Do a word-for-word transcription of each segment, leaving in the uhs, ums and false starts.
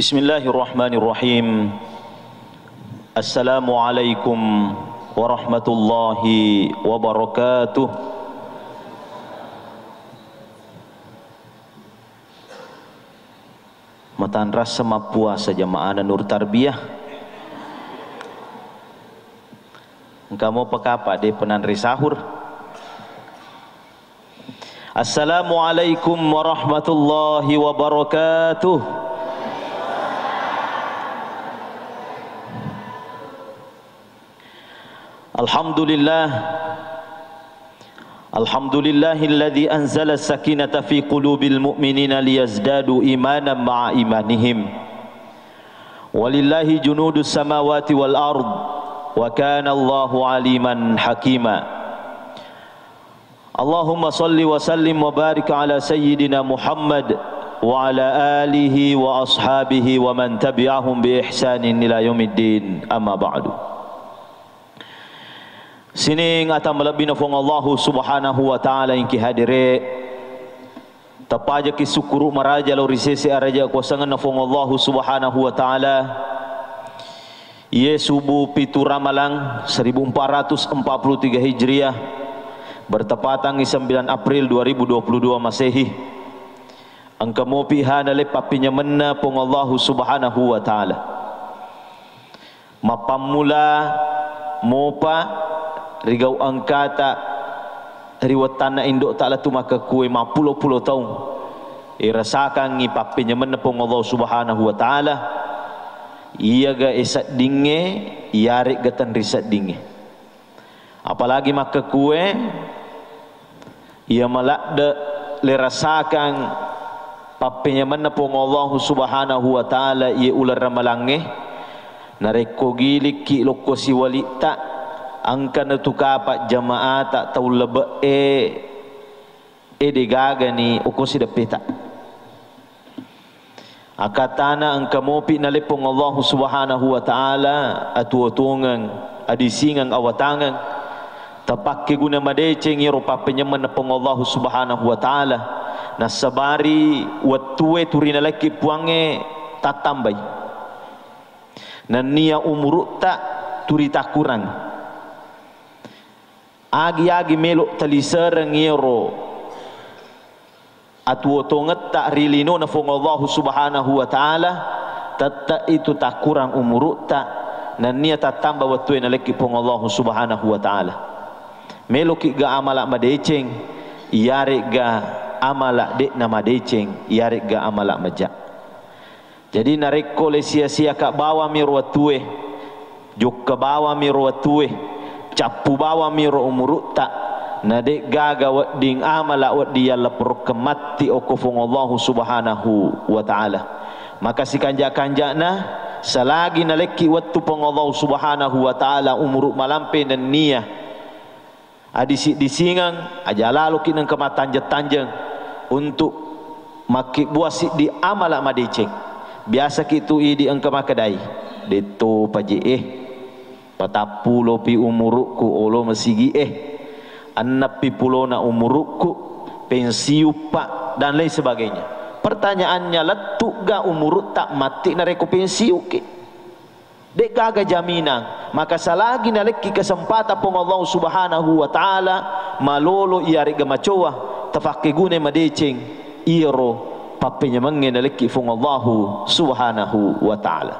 Bismillahirrahmanirrahim. Assalamualaikum warahmatullahi wabarakatuh. Matanrassa mappuasa jamaahna Nur Tarbiyah. Engka mopa kapang de' penanre sahur. Assalamualaikum warahmatullahi wabarakatuh. Alhamdulillah. Alhamdulillahilladzi anzala sakinata fi qulubil mu'minina liyazdadu imanan ma'a imanihim. Walillahi junudus samawati wal ard. Wa kana Allahu aliman hakima. Allahumma salli wa sallim wa barik ala sayyidina Muhammad wa ala alihi wa ashabihi wa man tabi'ahum bi ihsanin ila yaumiddin. Amma ba'du. Sining ata malebbina Fuang Allahu Subhanahu wa Ta'ala engki hadere. Tapajaki sukkuru maraja lao ri sese araja kuasangenna Fuang Allahu Subhanahu wa Ta'ala. Iye subu pitu Ramalang seribu empat ratus empat puluh tiga Hijriah, bertepatan i sembilan April dua ribu dua puluh dua Masehi. Engka mopi hana le pappinyamenna Fuang Allahu Subhanahu wa Ta'ala. Mappammula mopa ri gau engkata ri wettanna indo'ta lettu makkekkue mappulo-pulo taung. Irasakangngi pappenyamenna Puang Allah Subhanahu wa Ta'ala, iyaga e seddingnge, iyare'ga tenri seddingnge. Apalagi makkekkue, iya maladde' le rasakang pappenyamenna Puang Allahu Subhanahu wa Ta'ala iye uleng ramalangnge, narekko gilikki lokko siwalitta, engkana tu kapang jama'ata tau lebe'e, e degagani okko sideppeta. Akatana engka mopi naleppong Allahu Subhanahu wa Ta'ala, atuo-tuongeng, adisingeng, awatangeng, tapakkeguna madeceng iyaro pappenyameng Puang Allahu Subhanahu wa Ta'ala, nassabari wettue turi nalekki Puangnge tattambai. Nennia umuru'ta turi takkurang. Agi-agi melo talisereng iyaro atuo-tuongetta ri linona Puang Allahu Subhanahu wa Ta'ala, tette'i tu takkurang umuru'ta, nennia tattamba wettue nalekki Puang Allahu Subhanahu wa Ta'ala. Meloki'ga amala madeceng, iyare'ga amala de'na madeceng, iyare'ga amala maja. Jadi, narekko le sia-siaka bawammi ro wettue, jokka bawammi ro wettue, cappu bawammi ro umuru'ta, na de'gaga wedding amala wedding yallaporokkeng matti okko Puang Allahu Subhanahu wa Ta'ala. Maka sikanja-kanjana, selagi nalekki wettu Puang Allahu Subhanahu wa Ta'ala umuru malampe nennia adisi-disingeng, aja laloki nengka mattanjeng-tanjeng untuk makkibbuang siddi amala madeceng. Biasaki tu idi engka makkedai, "Detto paje'e, patappulopi umuru'ku olo masigi'e, enneppi pulona umuru'ku, pensiuppa," dan lain sebagainya. Pertanyaannya, lettu'ga umuru'ta matti narekko pensiuki? De'gaga jaminang, maka selagi nalekki kesempatan Puang Allahu Subhanahu wa Ta'ala, malolo iyare'ga macoa, tafakkeguna madeceng iyaro pappenyamengnge nalekki Puang Allahu Subhanahu wa Ta'ala.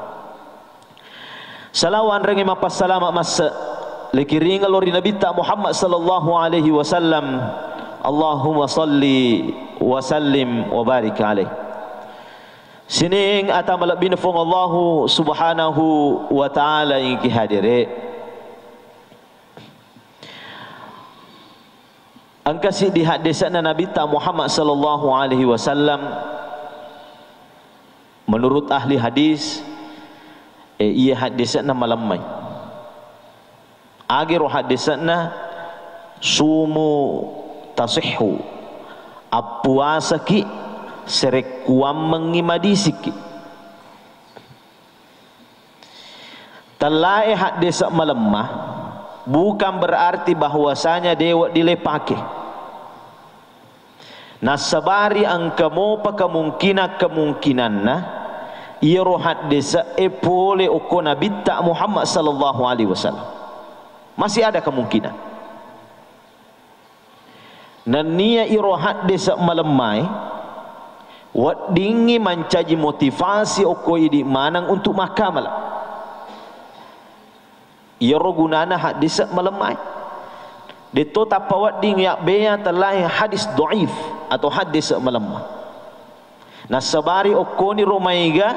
Salawa anrengnge mappassalama masse lekiringeng lao ri Nabitta Muhammad sallallahu alaihi wasallam. Allahumma salli wa sallim wa barik alaih. Sining ata malebbina Puang Allahu Subhanahu wa Ta'ala engki hadere. Engka siddi haddese'na Nabitta Muhammad sallallahu alaihi wasallam, menurut ahli hadis, e, iya haddese'na malemmai. Agiro haddese'na, "Sumu tasihhu," appuasaki serekkuammengngi madisiki. Tellae haddese' malemma bukan berarti bahwasanya de' wedding le pake. Nassabari engka mopa kemungkinan-kemungkinanna iyaro haddese'e pole okko Nabitta Muhammad sallallahu alaihi wasallam. Masih ada kemungkinan. Nennia iro haddese malemmae weddingngi mancaji motivasi okko idi maneng untuk makkamala. Iyaro gunana haddese malemmae. Detto tappa wedding yabbea tellae hadis dhaif atau haddese malemma. Nassabari okkoniro maega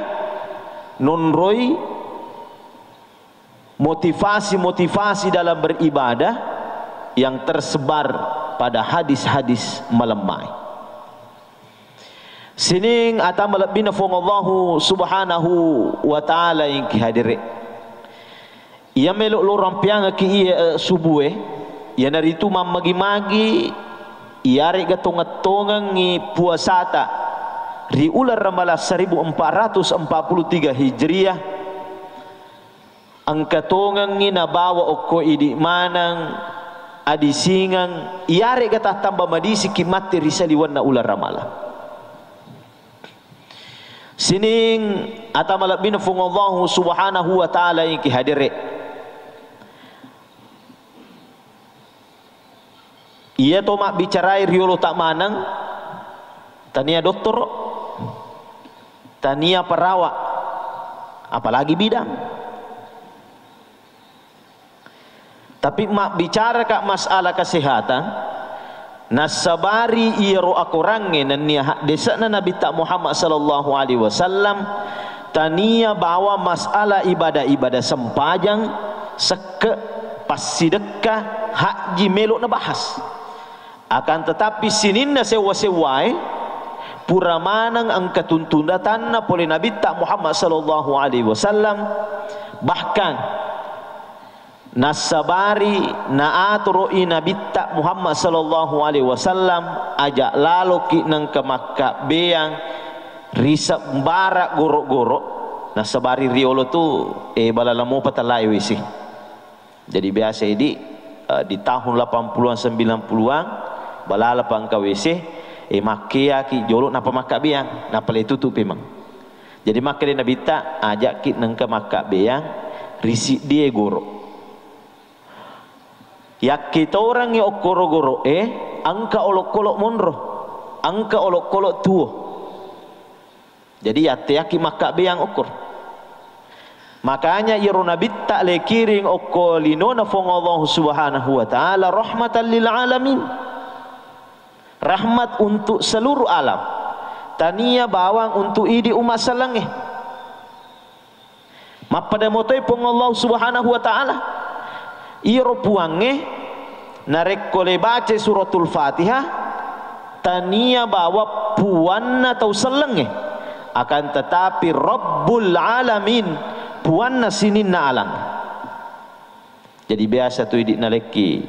nonroi motivasi-motivasi dalam beribadah yang tersebar pada hadis-hadis malemmae. Sining ata malebbina Fuang Allahu Subhanahu wa Ta'ala engki hadere. Iya melo lo rampeangekki iye, eh, subue, iyanaritu mammagi-magi, iyarega tongeng-tongengngi puasata ri uleng Ramalang seribu empat ratus empat puluh tiga Hijriah, engka tongengngi nabawa okko idi maneng adisingeng, iyarega tattamba madisiki matti ri saliwenna uleng Ramalang. Sining ata malebbina Fuang Allahu Subhanahu wa Ta'ala engki hadere. Iya to mabbicarai riolo ta maneng, tania dottoro, tania perawat, apalagi bidan. Tapi mabbicaraka masalah kesehatan, nassabari iyaro akorangnge nennia haddese'na Nabitta Muhammad sallallahu alaihi wasallam, tania bawa masalah ibadah-ibadah sempajang, sekke, passidekka, hajji melo nabahas. Akan tetapi sininna sewwa-sewwae pura maneng engka tuntunatanna pole Nabitta Muhammad sallallahu alaihi wasallam, bahkan nassabari naatoro'i Nabitta Muhammad sallallahu alaihi wasallam aja laloki nengka makkabbeang ri sebbara goro-goro, nassabari riolo tu, eh, balala mopa tellae W C. Jadi biasa idi, eh, di tahun delapan puluhan, sembilan puluhan, balala pa engka W C, eh, makkeaki jolo napa makkabbeang, napa le tutu pemeng. Jadi makkeda Nabitta, ajakki nengka makkabbeang ri siddie goro. Yakkitorangngi okkoro goro'e, engka olokkolok monro, engka olokkolok tuo. Jadi yatteaki makkabbeang okkoro. Makanya iyaro Nabitta lekiring okko linona Fuang Allah Subhanahu wa Ta'ala rahmatan lil alamin. Rahmat untuk seluruh alam. Tania bawang untuk idi umat sellengnge. Mappada motoi Puang Allah Subhanahu wa Ta'ala. Iyaro Puangnge, narekko le baca Suratul Fatihah, tania bawa puanna tau sellengnge, akan tetapi Rabbul Alamin, puanna sininna alang. Jadi biasa tu idi nalekki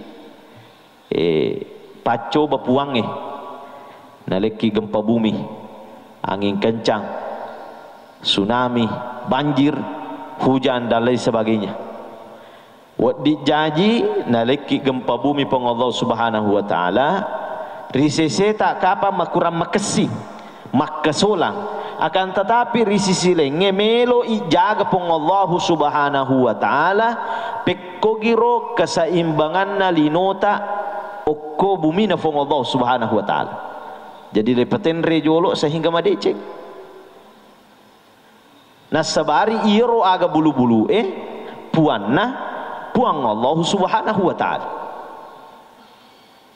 eh, paccoba Puangnge, nalekki gempa bumi, angin kencang, tsunami, banjir, hujan, dan lain sebagainya. Wedding jaji nalekki gempa bumi Puang Allah Subhanahu wa Ta'ala, ri seseta kapang makurang makessing, makkasolang. Akan tetapi ri sisi laingnge melo ijaga Puang Allahu Subhanahu wa Ta'ala, pekkogiro keseimbanganna linota okko bumina Puang Allah Subhanahu wa Ta'ala. Jadi le patenre jolo sehingga madeceng. Nassabari iyaro aga bulu-bulu e puanna Puang Allahu Subhanahu wa Ta'ala.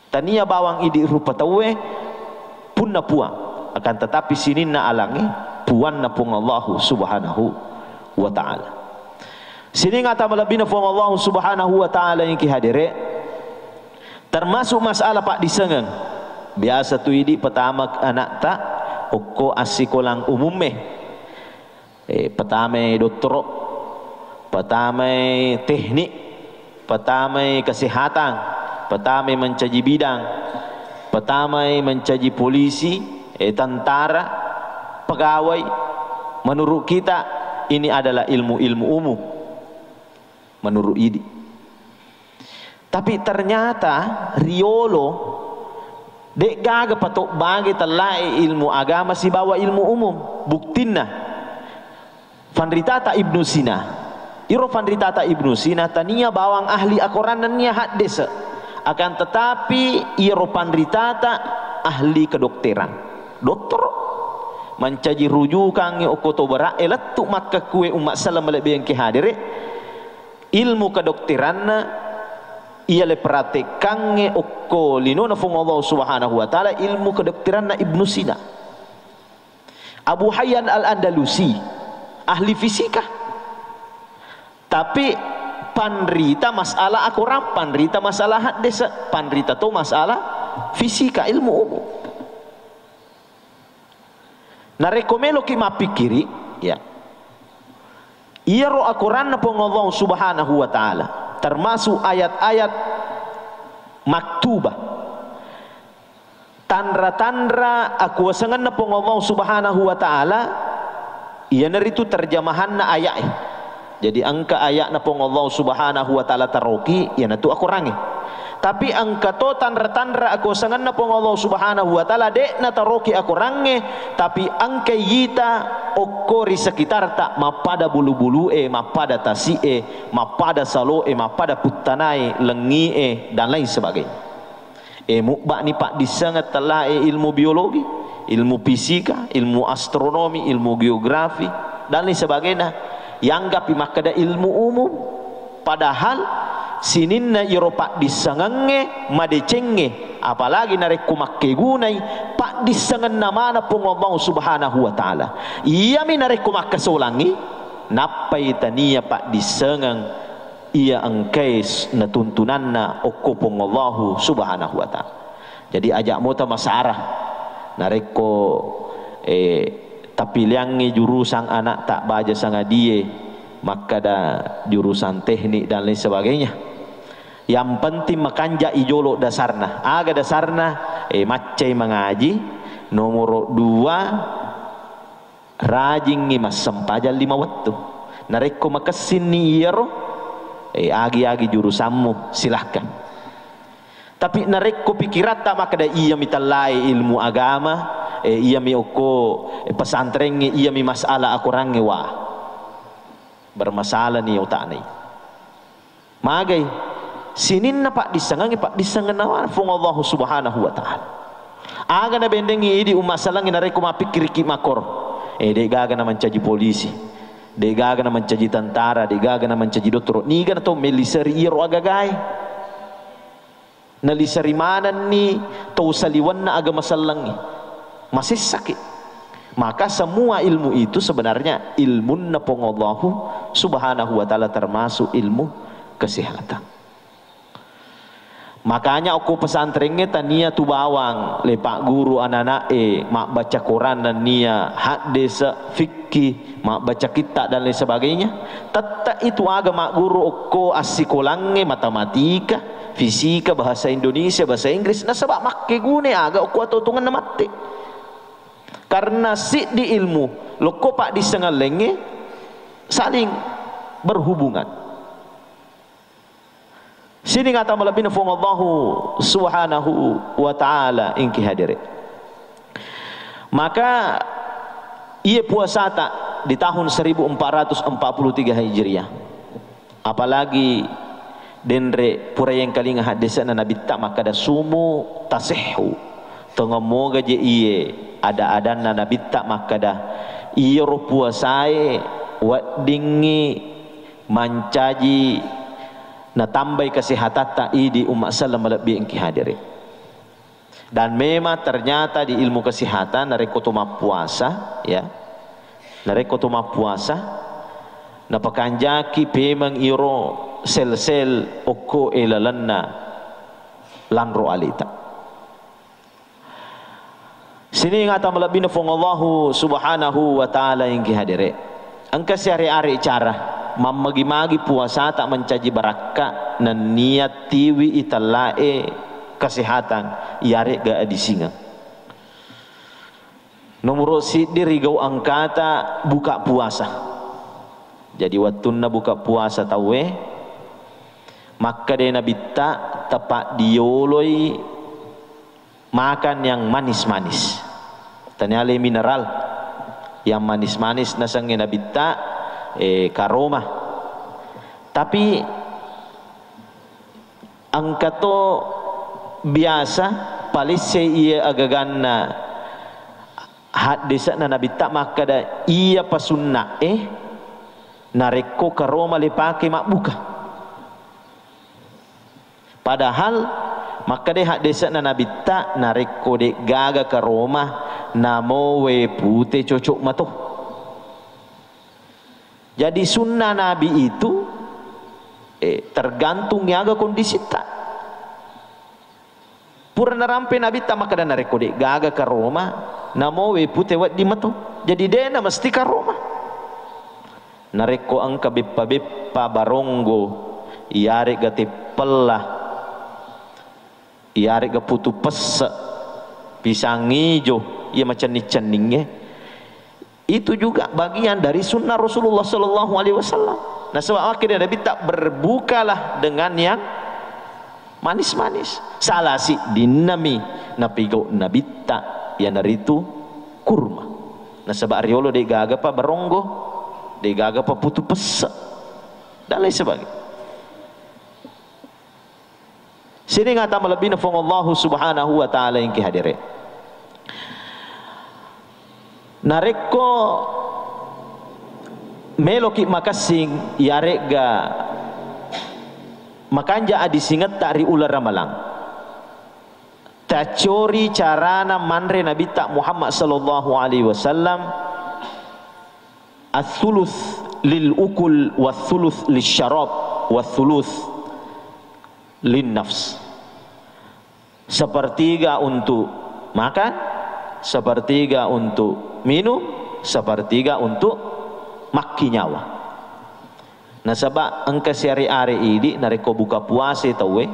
Tania bawang idi rupa tauwe punna puang, akan tetapi sininna alangnge puanna Puang Allahu Subhanahu wa Ta'ala. Sining ata malebbina Puang Allahu Subhanahu wa Ta'ala engki hadere, termasuk masalah paddisengeng. Biasa tu idi petama anakta okko assikolang umumme. Eh, petamai dottoro, petamai teknik, petamai kesehatan, petamai mencaji bidang, petamai mencaji polisi, eh, tentara, pegawai. Menurut kita, ini adalah ilmu-ilmu umum. Menurut idi. Tapi ternyata riolo de'gaga patobbangi tellae ilmu agama sibawa ilmu umum. Buktinna, Fanritata Ibnu Sina. Iro fanritata Ibnu Sina tania bawang ahli akoran nennia haddese. Akan tetapi iro fanritata ahli kedokteran. Dottoro. Mancaji rujukangngi okko to bera e lettu makkekue umma selleng malebbi engke hadere. Ilmu kedokteranna iya le pratekkangnge okko linona Fuang Allah Subhanahu wa Ta'ala, ilmu kedokteranna Ibnu Sina. Abu Hayyan Al-Andalusi, ahli fisika. Tapi panrita masalah akoran, panrita masalah haddese, panrita to masalah fisika, ilmu umum. Narekko meloki mappikkiri, ya. Iyaro akoranna Puang Allah Subhanahu wa Ta'ala, termasuk ayat-ayat maktubah, tanra-tanra akuasangenna Puang Allah Subhanahu wa Ta'ala, iyanaritu terjemahanna aya'e. Jadi engka aya'na Puang Allah Subhanahu wa Ta'ala taroki, iyanatu akorangnge. Tapi engka to tanra-tanra akuasangenna Puang Allah Subhanahu wa Ta'ala, de'na taroki akorangnge, tapi engka yita okko ri sekitarta, mappada bulu-bulu'e, mappada tasi'e, mappada salo'e, mappada puttanae, lengngi'e, dan lain sebagainya. E, mubba'ni paddissengeng tellae ilmu biologi, ilmu fisika, ilmu astronomi, ilmu geografi, dan lain sebagainya. Yanggapi makkeda ilmu umum. Padahal sininna iro paddissengengnge madecengnge, apalagi narekko makkegunai paddissengenna maneng Puang Allah Subhanahu wa Ta'ala. Iyami narekko makkasolangngi, nappai tania paddissengeng iya engkae s-, natuntunanna okko Puang Allahu Subhanahu wa Ta'ala. Jadi, aja' mota masara narekko, eh, tapiliangngi jurusang ana'ta baja sangadie makkada jurusang teknik dan lain sebagainya. Yang penting makanja'i jolo dasarna. Aga dasarna? Eh, maccai mangaji. Nomoro dua, rajingngi massempajang lima wettu. Narekko makessinni iyaro, eh, agi-agi jurusammu, silahkan. Tapi narekko pikiratta makkeda, iyami tellae ilmu agama, eh, iyami okko, eh, pesantrengnge, iyami masalah akorangnge, wah, bermasalahni otakna. Magai? Sininna paddissengengnge, paddissengenna Puang Allahu Subhanahu wa Ta'ala. Aga nabendengngi idi umma sellengnge narekko mappikkiriki makkoro? Eh, de'gaga namancaji polisi, de'gaga namancaji tentara, de'gaga namancaji dottoro. Niga nato melliseri iyaro agagae? Naliseri manenni to saliwenna agama sellengnge. Masessaki. Maka semua ilmu itu sebenarnya ilmunna Puang Allahu Subhanahu wa Ta'ala, termasuk ilmu kesehatan. Makanya okko pesantrengnge tania tu bawang le pagguru anak-anak'e mabbaca Quran nennia haddese, fikih, mabbaca kitta dan lain sebagainya. Tette itu aga magguru okko assikolangnge matematika, fisika, bahasa Indonesia, bahasa Inggris, nasaba makkeguna aga okko atuo-tuongenna matti. Karena siddi ilmu lokko paddissengeng laingnge saling berhubungan. Sining ata malebbina Puang Allahu Subhanahu wa Ta'ala engki hadere. Maka iye puasata di tahun seribu empat ratus empat puluh tiga Hijriah, apalagi denre pura yengkalinga haddese'na Nabitta makkada, "Sumu tasihhu." Tongemmoga je iye ada-adanna Nabitta makkada, iyaro puasae weddingngi mancaji natambai kesehatatta idi umma selleng malebbi engki hadere. Dan memang ternyata di ilmu kesehatan, narekko to mappuasa, ya, narekko to mappuasa, napakanjaki pemeng iro sel-sel okko e lalenna lanro alita. Sining ata malebbina Puang Allahu Subhanahu wa Ta'ala engki hadere. Engka siare-are cara mammagi-magi puasata mancaji barakka nennia tiwi itellae kesehatan, iyaregga adisingeng. Nomoro siddi rigau engkata buka puasa. Jadi wettunna buka puasa tauwe, makkeda Nabitta, tapaddioloi makan yang manis-manis. Taniale mineral. Yang manis-manis nasengnge Nabitta, eh, karoma. Tapi engka to biasa palessei iya agaganna haddese'na Nabitta makkeda, iyapa sunna'e narekko karoma le pake mabbuka. Padahal makkedai haddese'na Nabitta, narekko de'gaga karoma, namo wae pute cocok mato. Jadi sunnah Nabi itu, eh, tergantung aga kondisitta. Pura narampe Nabitta makkeda, narekko de'gaga karoma, namo wae pute wedding mato. Jadi de'na mesti karoma. Narekko engka beppa-beppa baronggo, iyare'ga teppella, iyare'ga putu pesse, pisang ijo, iya macenning-cenningnge, itu juga bagian dari sunnah Rasulullah sallallahu alaihi wasallam. Nasaba makkeda Nabitta, berbukalah dengan yang manis-manis. Salah siddinnami napigau Nabitta, iyanaritu kurma. Nasaba riolo de'gagapa baronggo, de'gagapa putu pesse, dan lain sebagainya. Sining ata malebbina Puang Allahu Subhanahu wa Ta'ala engki hadere. Narekko meloki makessing, iyare'ga makanja adisingetta ri uleng ramalang, taccori carana manre Nabitta Muhammad sallallahu alaihi wasallam, ats-tsuluts lil ukul, wats-tsuluts lis syarab, wats-tsuluts lin nafs. Sepertiga untuk makan, sepertiga untuk minum, sepertiga untuk makkinyawa. Nasaba engka siare-are idi, narekko buka puasa tauwe,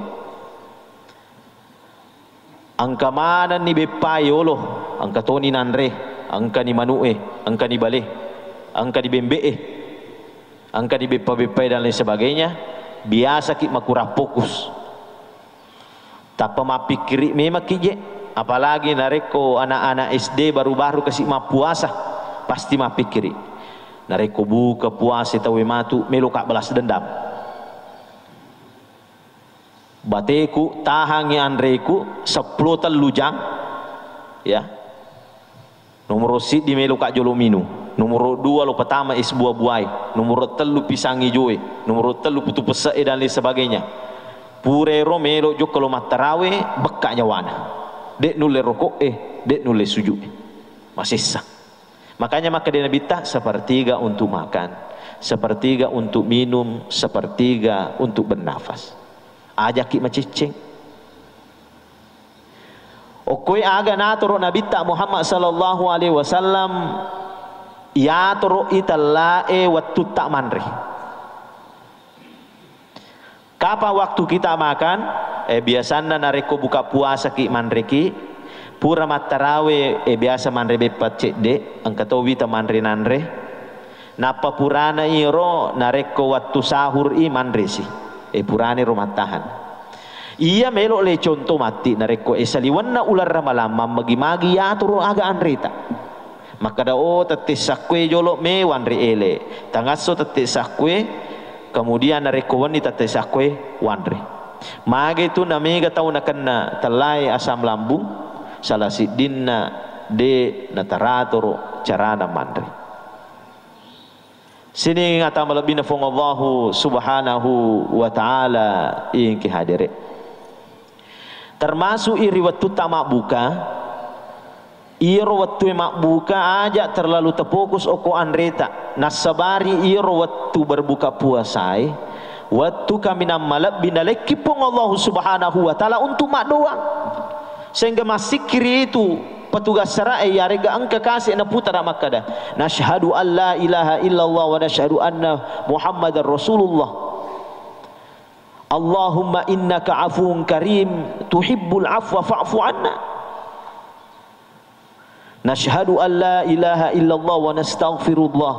engka manenni beppae yolo, engka toni nanre, engkani manu'e, engkani bale, engkani bembe'e, engkani beppa-beppae dan lain sebagainya, biasaki makurang fokus. Tappa mappikkiri memang ki je, apalagi narekko anak-anak S D baru-baru kasi mappuasa, pasti mappikkiri. Narekko buka puasa tauwe matu, meloka balas dendam. Bateku tahangi anreku seppulo tellu jang, ya. Nomoro siddi meloka jolo minung, nomoro dua lo patama es buah-buahe, nomoro tellu pisang ijoe, nomoro tellu putu pesse e dan lain sebagainya. Purero melo jokka lo mattarawe, bekka nyawana. De nulle rokok e, de nulle sujud e. Masessa. Makanya makkeda Nabitta, sepertiga untuk makan, sepertiga untuk minum, sepertiga untuk bernafas. Ajaki maciccing. Okkoe aga natoro Nabitta Muhammad sallallahu alaihi wasallam, yatoro i tellae wettutta manre. Kapan waktu kita makan? Eh, biasanna narekko buka puasaki manreki, pura mattarawe, eh, biasa manre beppa cedde, engka to wita manre nanre. Nappa purana iro, narekko wattu sahur i manresi. Eh, purana iro mattahan. Iya melo le conto matti, narekko e saliwenna uleng ramalang mammagi-magi yatoro aga anreta. Makkeda, "Oh, tette sakkue jolo me wanre ele. Tangasso tette sakkue, kemudian narekko wenni tette sakkue wanre." Mage tu namega tau nakenna tellae asam lambung, salah siddinna de nataratoro carana manre. Sining ata malebbina Puang Allahu Subhanahu wa Ta'ala, ingki hadere. Termasuk iri wettutta mabbuka, iyaro wettue mabbuka aja terlalu terfokus okko anreta, nassabari iyaro wettu berbuka puasae, wettu kaminang malebbi nalekki Puang Allahu Subhanahu wa Ta'ala untuk maddoang. Sehingga massikkiri itu petugas syara'e, yarega engka kase naputara makkada, "Nasyhadu an la ilaha illallah wa nasyhadu anna Muhammadar Rasulullah. Allahumma innaka afuwun karim tuhibbul afwa fa'fu anna. Nasyhadu an la ilaha illallah wa nastaghfirullah.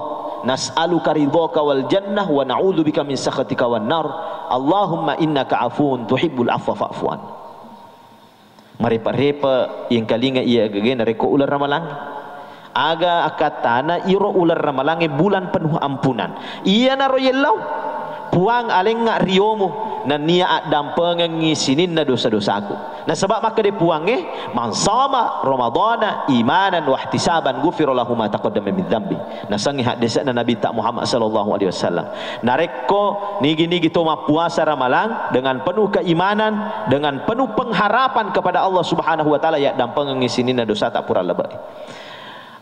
Nas'aluka ridhaka wal jannah wa na'udzubika min sakhatika wan nar. Allahumma innaka afuwun tuhibbul afwa fa'fu anna." Marepa-repa yengkalinga iya gege narekko uleng ramalang. Aga akkattana iro uleng ramalangnge bulan penuh ampunan. Iyanaro yellau, Puang, alengnga riomu, nennia addampengengngi sininna dosa-dosaku. Nasaba makkeda Puangnge, "Man shoma Ramadhana imanan wahtisaban ghufira lahu ma taqaddama min dzambi." Nasengngi haddese'na Nabitta Muhammad sallallahu alaihi wasallam. Narekko nigi-nigi to mappuasa ramalang dengan penuh keimanan, dengan penuh pengharapan kepada Allah Subhanahu wa Ta'ala, yaddampengengngi sininna dosata pura lebe'e.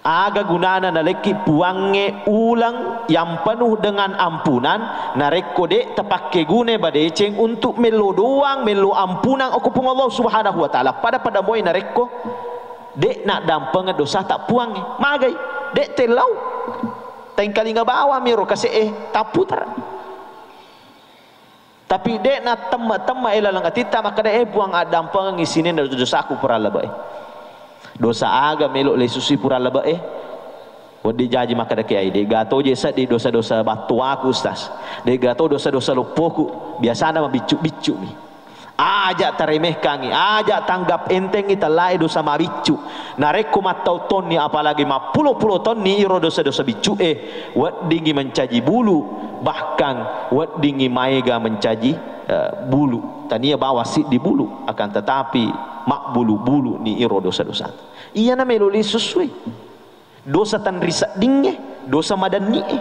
Aga gunana nalekki Puangnge uleng yang penuh dengan ampunan, narekko de' tapakkeguna badeceng untuk mello doang, mello ampunang okko Puang Allah Subhanahu wa Ta'ala. Pada-pada moi narekko de' naddampengeng dosata Puangnge. Magai, de' tellau. Tengkalinga bawamiro kase'e tapputara. Tapi de' nattemme-temme e laleng atitta makkeda, "Eh, Puang, addampengengngi sininna dosaku pura lebe'e." Dosa aga melo lesusui pura lebe'e? Wedding jaji makkeda kiai, "De'ga to je seddi dosa-dosa battoaku, Ustaz. De'ga to dosa-dosa loppoku. Biasana mabiccu-biccu mi." Aja taremehkangi, aja tanggap entengngi tellae dosa mabiccu. Narekko mattau tonni, apalagi mappulo-pulo tonni iro dosa-dosa biccu'e, weddingngi mencaji bulu, bahkan weddingngi maega mencaji, eh, bulu. Tania bawang siddi bulu, akan tetapi mabbulu-bulu ni iro dosa-dosa. Iyana melo lisusui. Dosa tanri seddingnge, dosa madenni'e.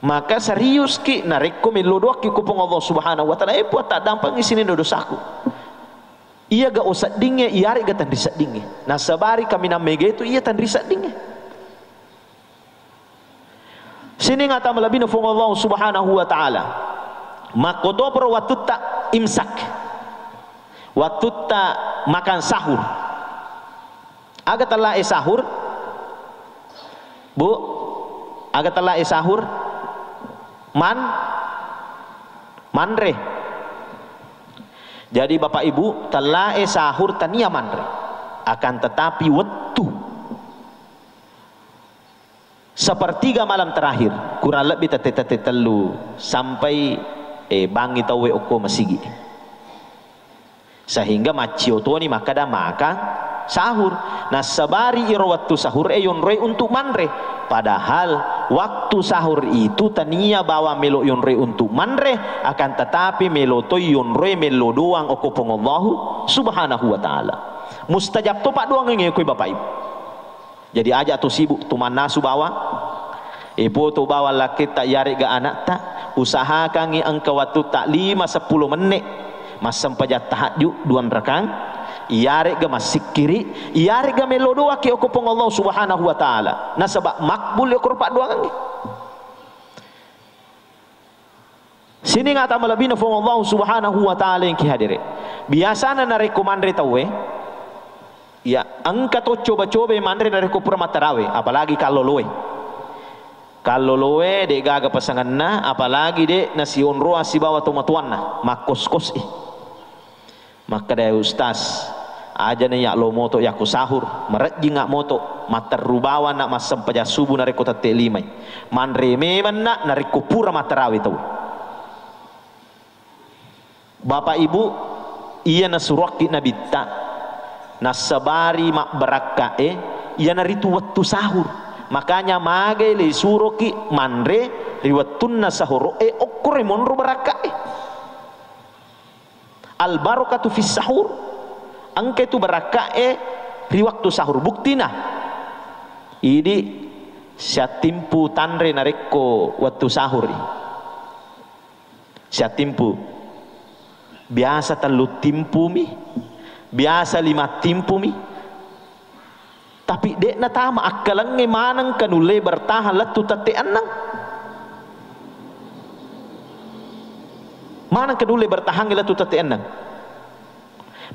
Maka seriuski narekko mello doakki ko Puang Allah Subhanahu wa Ta'ala, "Eh, Puang, taddampengi sininna dosaku." Iyaga o seddingnge, iyarega tanri seddingnge. Nasabari kaminang mega itu iya tanri seddingnge. Sining ata malebbina Puang Allah Subhanahu wa Ta'ala. Makkotoparo wattutta imsak. Wattutta makan sahur. Aga tellae sahur? Bu, aga tellae sahur? Man-, manre. Jadi Bapak Ibu, tellae sahur tania manre. Akan tetapi wettu sepertiga malam terakhir, kurang lebbi tette-tette tellu sampai, eh, bangngi tauwe okko masigi. Sehingga maccio toni makkeda maka sahur. Nassabari iro wettu sahur e yonroi untuk manre. Padahal waktu sahur itu tania bawang melo yonroi untuk manre, akan tetapi melo toi yonroi mello doang okko Puang Allahu Subhanahu wa Ta'ala. Mustajab to paddoangeng e koi Bapak Ibu. Jadi aja to sibuk to mannasu bawang. Ipoto bawang lakketta iyare'ga ana'ta, usahakangngi engka wattutta lima seppulo menne' massempajang tahajju duanrakang, iyare'ga massikkiri, iyare'ga mello doaki okko Puang Allah Subhanahu wa Ta'ala. Nasaba makbul okoro paddoangengnge. Sining ata malebbina Puang Allah Subhanahu wa Ta'ala engki hadere. Biasana narekko manre tauwe, ya, engka to coba-coba manre narekko pura mattarawe, apalagi kalloloe. Kalloloe de'gaga pasanganna, apalagi de' nasionroang sibawa tomatoanna, makkos-kos i. Makkeda, "Ustaz, ajana iya' lo moto' yakko sahur, marejjingnga' moto', matteru bawanna' massempajang subuh narekko tette' limai. Manre memanna' narekko pura mattarawe tau." Bapak Ibu, iya nasuroakki Nabitta, nassabari mabbarakka'e, iyanaritu wettu sahur. Makanya magai le suroki manre ri wettunna sahoro'e okkoro monro barakka'e. Al-barakatu fis sahur. Engka itu barakka'e ri waktu sahur. Buktina, idi siattimpu tanre narekko wettu sahuri. Siattimpu. Biasa tellu timpumi, biasa lima timpumi. Tapi de'na tama akkalengnge manengka nulle bertahan lettu tette' enneng. Manengka nulle bertahangnge lettu tette' enneng.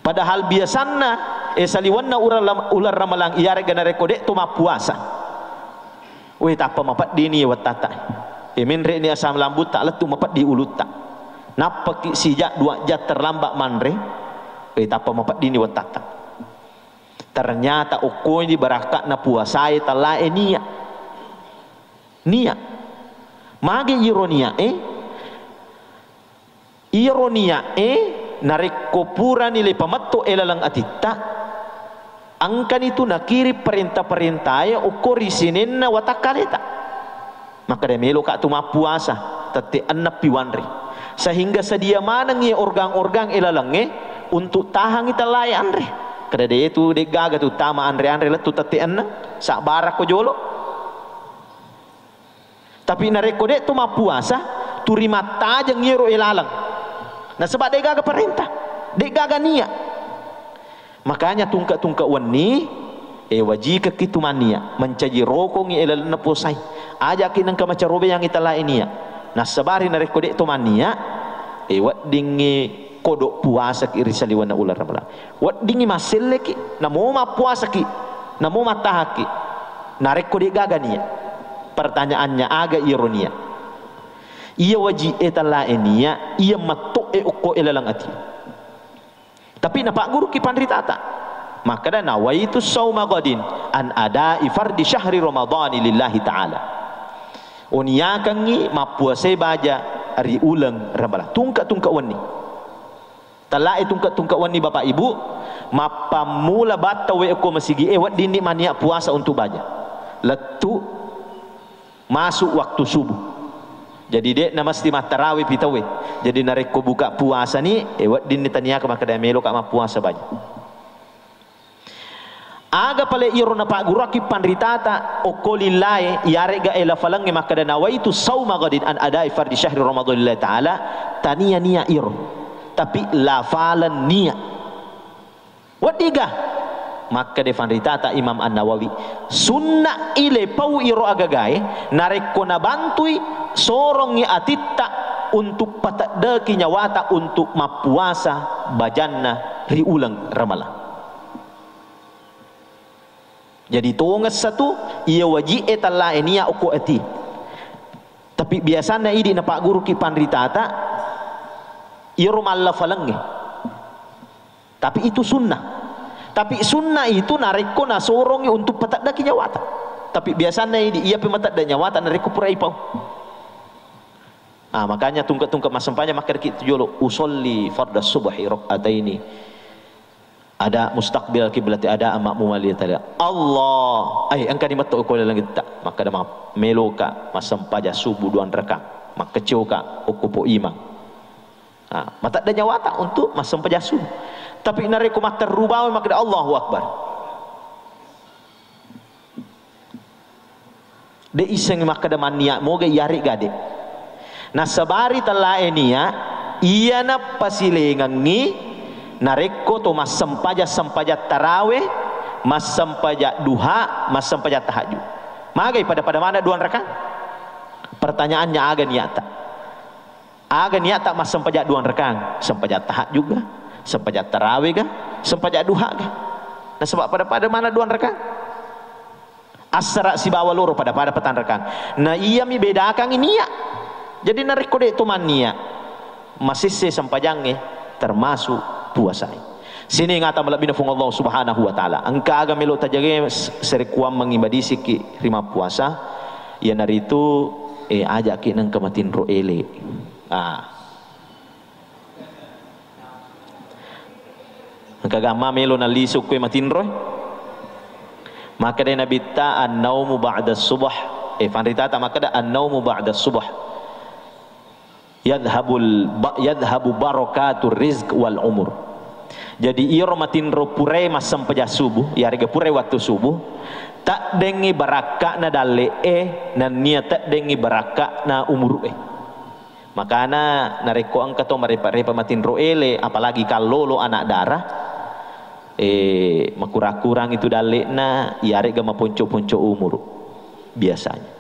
Padahal biasanna, eh, saliwenna uleng lam-, uleng ramalang iyare'ga narekko de' to mappuasa. Weh, tappa mapeddini wettatta. Eh, menre'ni asam lambutta lettu mapeddi ulutta. Nappaki sija' dua jang terlambat manre. Weh, tappa mapeddini wettatta. Ternyata okkoni barakka'na puasae tellae nia'. Nia'. Magi iro nia'e? Iro nia'e narekko purani le pametto e laleng atitta, Engkani tu nakiring parenta-parentae okko ri sininna watakkaleta. Makkeda, meloka tu mappuasa, tette enneng pi wanre. Sehingga sedia manengngi organ-organ e lalengnge untuk tahangi tellae anre. Keda de tu, de'gaga tu tama anre-anre lettu tette enneng, sabbarakko jolo. Tapi narekko de' to mappuasa, turi mattajeng iyaro e laleng. Nasaba de'gaga parenta, de'gaga nia. Makanya tungke-tungke wenni, e, wajikekki tu mannia, mancaji rokongi e lalenna puasai. Ajaki nengka macarobeangi talae nia. Nassabari narekko de' to mannia, e, weddingngi kodo puasaki ri saliwenna uleng Ramalang. Weddingngi masselleki, namo mappuasaki, namo mattahakki. Narekko de'gaga nia, pertanyaannya aga iyaro nia? Iya waji e talae nia, iya metto e okko e laleng ati. Tapi napagguruki panritata. Makkeda, nawaitu sauma ghadin an adai fardi syahri ramadhani lillahi ta'ala. Oniakengngi mappuasai baja ri uleng Ramalang. Tungke-tungke wenni. Tellae tungke-tungke wenni, Bapak Ibu, mappammula battau e okko masigi e weddinni mania puasa untuk baja. Lettu masuk waktu subuh. Jadi de'na mesti mattarawe pi tauwe. Jadi narekko buka puasani, e, weddinni taniaka makkeda meloka mappuasa baja. Aga pale iyaro napagguruakki panritata okko lillae, iyare'ga e lafalengnge makkeda nawaitu sauma ghadin an adai fardi syahri ramadhani lillahi ta'ala, tania nia iyaro. Tapi lafaleng nia. Weddiga? Makkeda fanritata Imam An-Nawawi, sunna i lepau iro agagae narekko nabantui sorongngi atitta untuk pateddeki nyawata untuk mappuasa bajanna ri uleng Ramalang. Jadi tongessa tu iya waji'e tallae nia okko ati. Tapi biasanna idi napagguruki panritata iyaro mallafalengnge. Tapi itu sunnah. Tapi sunnah itu narekko nasorongi untuk pateddeki nyawata. Tapi biasanna idi, iyapi matedde nyawata narekko pura ipau. Ah, makanya tungke-tungke massempajang makkedaki tu jolo, "Usolli fardas subhi rak'ataini." Ada mustaqbil kiblati, ada makmum li tala. Allah, ai engkani metto ko laleng itta. Makkeda ma-, meloka massempajang subuh dua rakang. Makkeccoka okko po imang. Ah, matedde nyawata untuk massempajang subuh. Tapi narekko matteru bawang makkeda Allahu Akbar. De issengngi makkeda mannia moga iyarega de. Nassabari tellae nia, iyana pasilengengngi narekko to massempajang-sempajang tarawe, massempajang duha, massempajang tahajud. Magai pada-pada mana dua rakang? Pertanyaannya aga niatta? Aga niatta massempajang dua rakang, sempajang tahajud ga, sempajang tarawe ga, sempajang duha ga. Nasaba pada-pada mana dua rakang? Assara sibawa loro pada-pada petang rakang. Na iyami bedakangngi nia. Jadi narekko de to mannia, masesse sempajangnge termasuk puasai. Sining ata malebbina Puang Allah Subhanahu wa Ta'ala. Engka aga melo tajage s-, serekuammengngi madisiki ri mappuasa, iyanaritu, eh, ajaki nengka matinro ele. Ah. Engka gamma melo nalisu kue matinro. Makkeda Nabitta, "An-naumu ba'da subah." Eh, fanritata makkeda, "An-naumu ba'da subah. Yadhhabul ba-, yadhhabu barakatur rizq wal umur." Jadi, iyaro matinro purae massempajang subuh, iyarega purae wattu subuh, teddengngi barakka'na dalle'e, nennia teddengngi barakka'na umuru'e. Makana, narekko engka to marepa-repa matinro ele, apalagi kallolo anak dara, eh, makurang-kurang itu dalle'na, iyarega maponco-ponco umuru biasanya.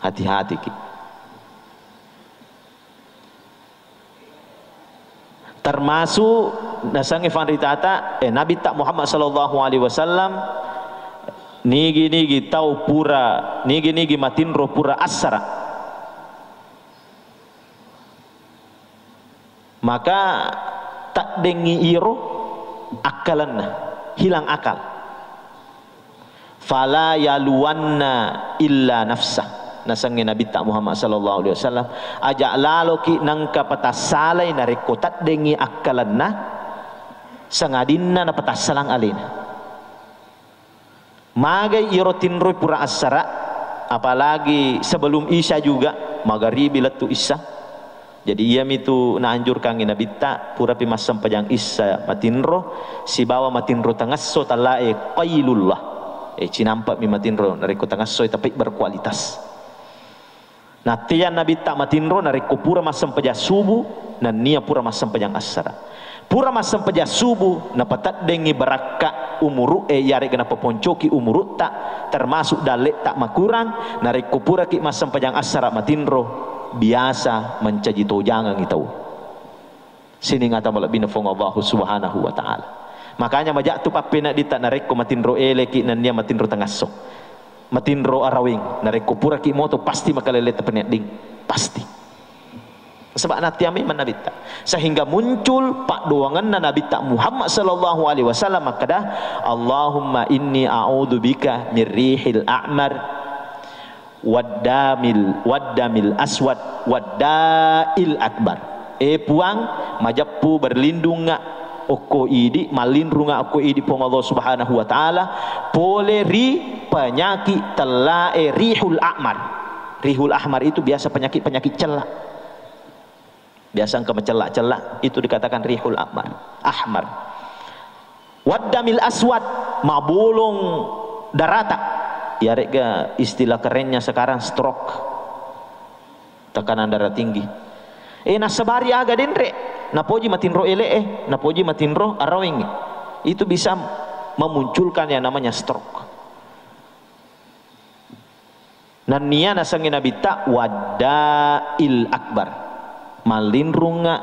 Hati-hatiki. Termasuk nasengnge fanritata, eh, Nabitta Muhammad sallallahu alaihi wasallam, nigi-nigi tau pura, nigi-nigi matinro pura assara. Maka teddengngi iro akkalenna, hilang akal. "Fala yaluwanna illa nafsah." Nasengnge Nabitta Muhammad sallallahu alaihi wasallam, aja laloki nengka patassalai narekko teddengngi akkalenna, sangadinna napatassalang alena. Magai iyaro tinroi pura assara, apalagi sebelum isya juga, magaribi lettu isya. Jadi iyamitu naanjurkangngi Nabitta, purapi massempajang isya matinro, sibawa matinro tangesso talae qailullah. Eh, cinampami matinro narekko tangesso tapi berkualitas. Natteang Nabitta matinro narekko pura massempajang subuh, nennia pura massempajang assara. Pura massempajang subuh, napateddengngi barakka umuru'e, iyare'ga napaponcoki umuru'ta, termasuk dalle'ta makurang, narekko puraki massempajang assara matinro, biasa mancaji tojangengngi tau. Sining ata malebbina Fuang Allahu Subhanahu wa Ta'ala. Makanya majak tu pappeneddita narekko matinro eleki nennia matinro tangasso. Matinro araweng, narekko puraki moto pasti makalelleta penedding. Pasti. Sebab nattiami Nabitta. Sehingga muncul paddoangenna Nabitta Muhammad sallallahu alaihi wasallam makkeda, "Allahumma inni a'udzu bika min rihil a'mar." Waddamil, waddamil aswad, wadda'il akbar. Eh Puang, majeppu berlindungnga okko idi, mallinrungnga okko idi Puang Allah Subhanahu wa Ta'ala, pole ri penyakit tellae rihul ahmar. Rihul ahmar itu biasa penyakit-penyakit cella. Biasa engka macella-cella, itu dikatakan rihul ahmar. Ahmar. Waddamil aswad, mabolong darata. Iyare'ga istilah kerennya sekarang stroke. Tekanan darah tinggi. Eh, nassabari aga denre. Napoji matinro ele'e, napoji matinro araweng. Itu bisa memunculkan yang namanya stroke. Nennia nasengnge Nabitta wadda'il akbar. Mallinrungnga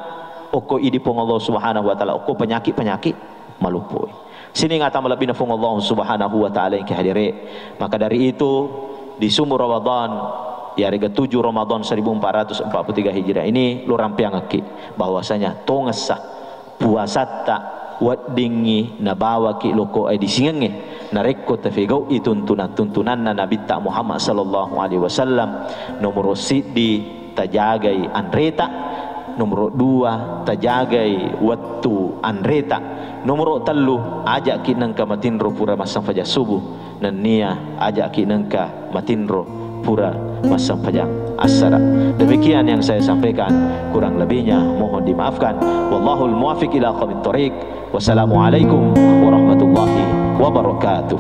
okko idi Puang Allah Subhanahu wa Ta'ala, okko penyakit-penyakit maluppoi. Sining ata malebbina Puang Allah Subhanahu wa Ta'ala yang kehadire. Maka dari itu, di sumu Ramadan, yarega tujuh Ramadan seribu empat ratus empat puluh tiga Hijriah ini, lo rampeangekki bahwasanya tongessa puasatta weddingngi nabawaki lokko edisingengnge. Narekko tafegau'i tuntunan-tuntunanna Nabitta Muhammad sallallahu alaihi wasallam, nomoro siddi tajagai anreta, nomoro dua tajagai wettu anreta, nomoro tellu aja'ki nengka matinro pura massempajang subuh, nennia aja'ki nengka matinro pura massempajang assara. Demikian yang saya sampaikan, kurang lebihnya mohon dimaafkan. Wallahul muwaffiq ila aqwamit thoriq. Wassalamualaikum warahmatullahi wabarakatuh.